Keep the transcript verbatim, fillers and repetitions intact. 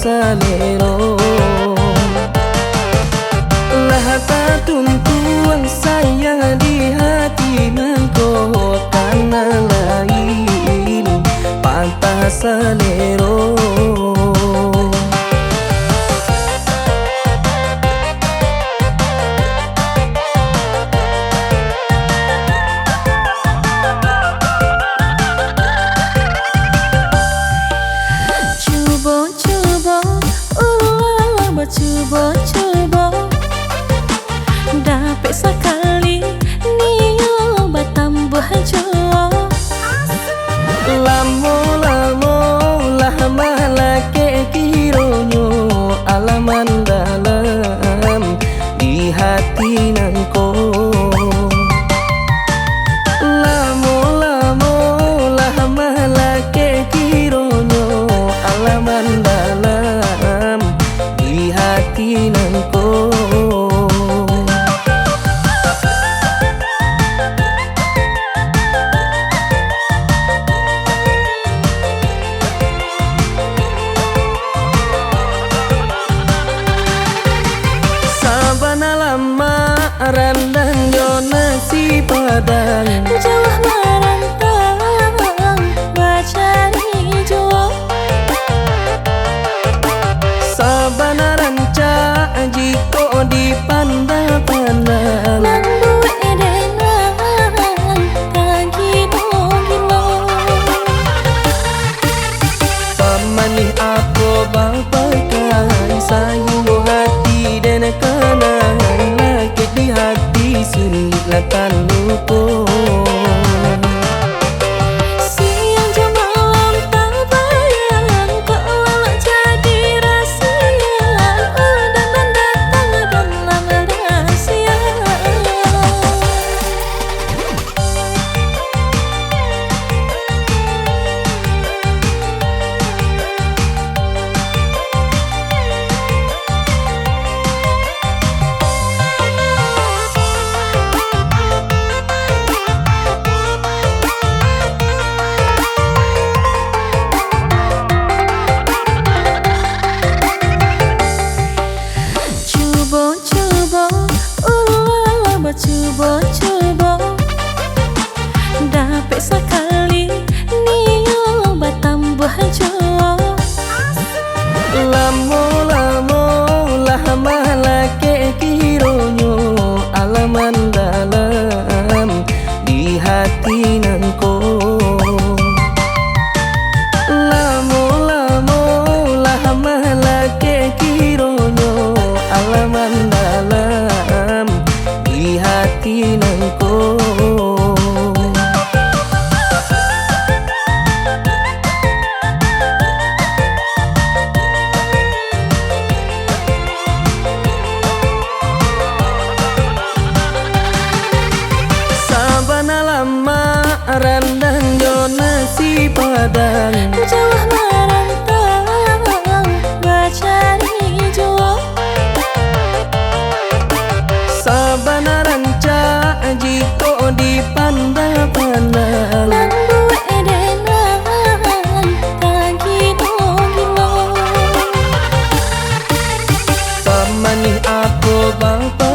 salero. Lah tatuntuang sayang di hati nangko, tanah lain patah salero. Cubo, cubo, ulah bacubo-cubo. Dapek sakali, nio batambuah juo. Lamo-lamo lah malakek kironyo, alah mandalam di hati nangko. Lamo-lamo lah malakek kironyo, alah mandalam di hati nangko. Sabana lamak randang jo nasi padang, jauah marantau bacari juo. Sabana rancak jikok dipandang-pandang, mambuek denang tagilo-gilo. Pamanih apo bapakai, sayuang hati den kanai, lakek di hati sulik lah talupo. Siang jo malam tabayang, kok lalok jadi rasia, udan nan datang dalam rasia. Cubo, cubo, ulah bacubo-cubo. Dapek sakali, nio batambuah juo. Lamo-lamo lah malakek kironyo, alah mandalam di hati nangko. Lamo-lamo lah malakek kironyo, alah mandalam di hati nangko. Sabana lamak randang jo nasi padang, jauah marantau bacari juo. Sabana rancak jikok dipandang-pandang, mambuek denang tagilo-gilo. Pamanih apo bapa